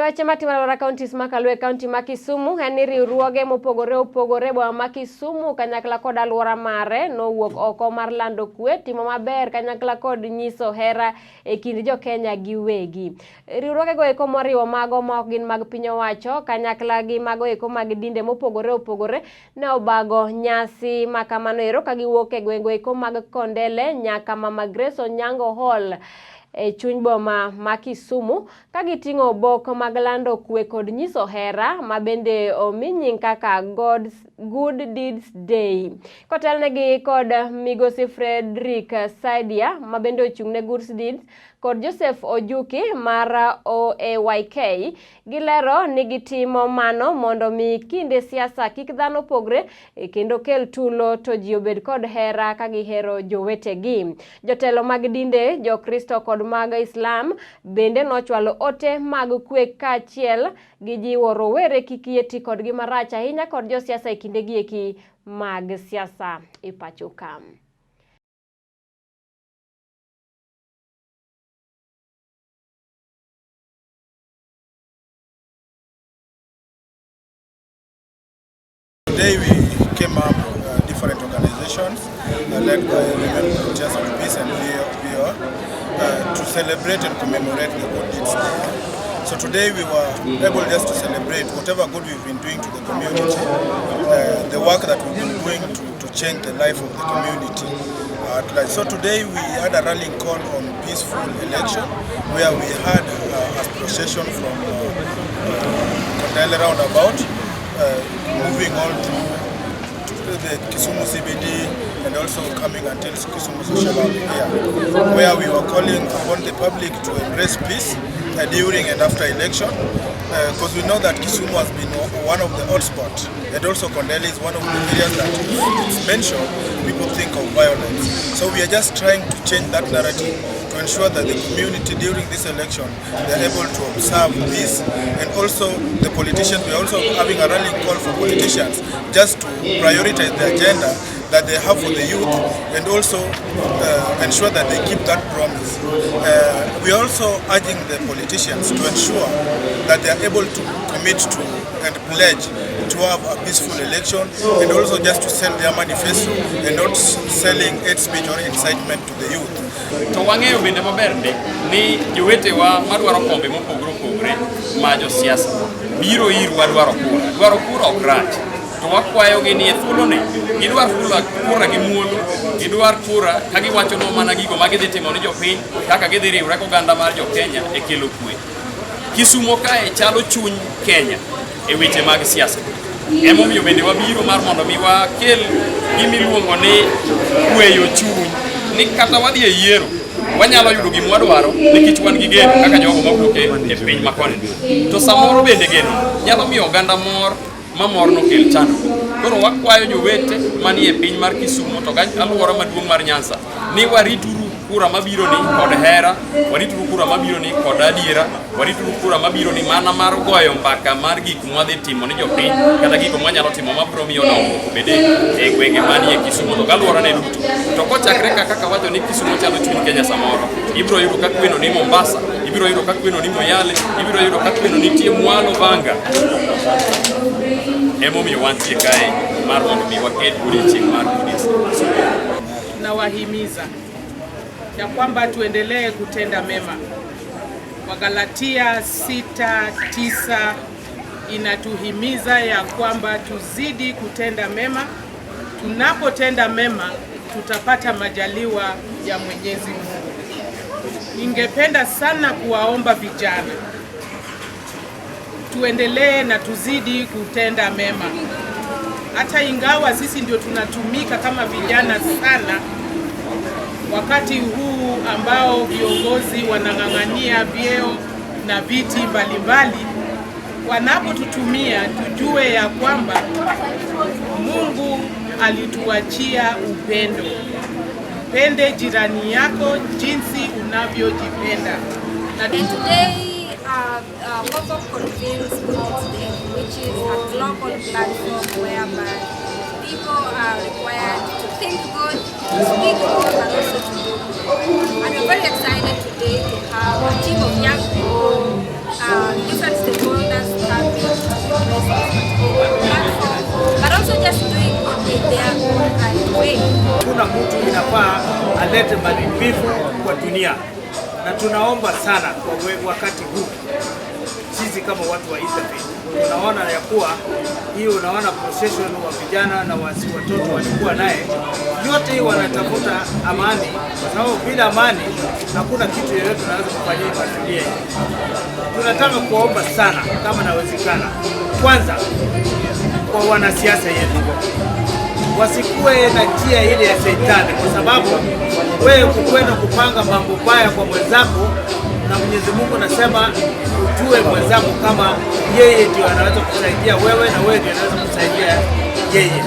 Weche matimore alwora counties ma kaluwe kaunti ma Kisumu en ni riwruoge mopogore opogore e boma ma Kisumu kanyakla kod alwora mare nowuok oko mar lando kwe, timo maber kanyakla kod nyiso hera e kind jo-Kenya giwegi. Riwruogego eko moriwo mago ma ok gin mag piny owacho kanyakla gi mago eko mag dinde mopogore opogore ne obago nyasi ma kamano ero ka giwuok e gwenge eko mag Kondele nyaka Mama Grace Onyango Hall e chuny boma ma Kisumu ka giting'o obok mag lando kwe kod nyiso hera ma bende omi nying kaka God's Good Deeds Day. Kotelnegi kod Migosi Frederick Saidia ma bende ochung' ne Good Deeds kod Joseph Ojuki mar OAYK gilero ni gitimo mano mondo mi kinde siasa kik dhano pogre kendo kel tulo to ji obed kod hera ka gihero jowetegi. Jotelo mag dinde, Jokristo kod mag Islam bende nochwalo ote mag kwe kaachiel gi jiwo rowere kik yie ti kodgi marach ahinya kod josiasa e kindegi eki mag siasa e pacho ka. Today we came up different organizations led by Women Volunteers of Peace and VO to celebrate and commemorate the Good Deeds Day. So today we were able just to celebrate whatever good we've been doing to the community, the work that we've been doing to change the life of the community at large. So today we had a rallying call on peaceful election, where we had a procession from Kondele roundabout, moving on to the Kisumu CBD and also coming until Kisumu Social Hall here, where we were calling upon the public to embrace peace during and after election, because we know that Kisumu has been one of the hotspots, and also Kondele is one of the areas that if it's mentioned, people think of violence. So we are just trying to change that narrative to ensure that the community during this election, they are able to observe peace, and also the politicians, we are also having a rallying call for politicians just to prioritize the agenda that they have for the youth, and also ensure that they keep that promise. We are also urging the politicians to ensure that they are able to commit to and pledge to have a peaceful election, and also just to sell their manifesto and not selling hate speech or incitement to the youth. To wang'eyo bende maber ndi ni jowetewa madwaro kombe mopogore opogore ma josiasa biro irwa dwaro kura. Dwaro kura ok rach. To wakwayogi ni e thuoloni gidwar kura gi muolo, gidwar kura ka giwachonwa mana gigo ma gidhi timo ni jopiny, kaka gidhi riwre goganda mar jo-Kenya e kelo kwe. Kisumo kae chalo chuny Kenya e weche mag siasa. Emomiyo bende wabiro mar mondo mi wakel gimiluongo ni kweyo chuny, ni kata wadhi e yiero wanyalo yudo gima wadwaro nikech wan gi geno kaka jogo mawuok e piny makoni. To samoro bende geno nyalo miyo oganda mor ma morno kel chandruok. Koro wakwayo jowete manie piny mar Kisumo to gi alwora maduong' mar Nyanza ni warituru kura mabiro ni kod hera, warituru kura mabiro ni kod adiera, warituru kura mabiro ni mana mar goyo mbaka mar gik mwadhi timo ni jopiny kata gik mwanyalo timo mabiro miyo dongruok obede e gwenge manie Kisumo to gi alworane duto. To kochakre ka kaka wacho ni Kisumo chalo chuny Kenya samoro, ibiro yudo ka kweno ni Mombasa, ibiro yudo ka kweno ni Moyale, ibiro yudo ka kweno nitie mwalo Vanga. Emomiyo wantie kae mar mondo mi waket odiochieng' mar Good Deeds. Tunawahimiza ya kwamba tuendelee kutenda mema. Wagalatia 6:9 inatuhimiza ya kwamba tuzidi kutenda mema. Tunapotenda mema tutapata majaliwa ya Mwenyezi Mungu. Ningependa sana kuwaomba vijana tuendelee na tuzidi kutenda mema. Hata ingawa sisi ndio tunatumika kama vijana sana wakati huu ambao viongozi wanang'ang'ania vyeo na viti mbalimbali, wanapotutumia tujue ya kwamba Mungu alituachia upendo. Mpende jirani yako jinsi unavyojipenda. Na And today, WOVOC convenes Good Day, which is a global platform whereby people are required to think good, to speak good, but also to do good. And we're very excited today to have a team of young people, different stakeholders. Hakuna mtu inafaa alete maharibifu kwa dunia, na tunaomba sana kwa wakati huu sisi kama watu wa Interfaith tunaona ya kuwa hii, unaona procession wa vijana na watoto walikuwa naye, yote hii wanatafuta amani, kwa sababu bila amani hakuna kitu yoyote tunaweza kufanyia kwa dunia hii. Tunataka kuomba sana kama nawezekana, kwanza kwa wanasiasa yetu wasikuwe na njia ile ya shetani, kwa sababu wewe kukwenda kupanga mambo baya kwa mwenzako, na Mwenyezi Mungu nasema ujue mwenzako kama yeye ndio anaweza kusaidia wewe na wewe ndio anaweza kusaidia yeye.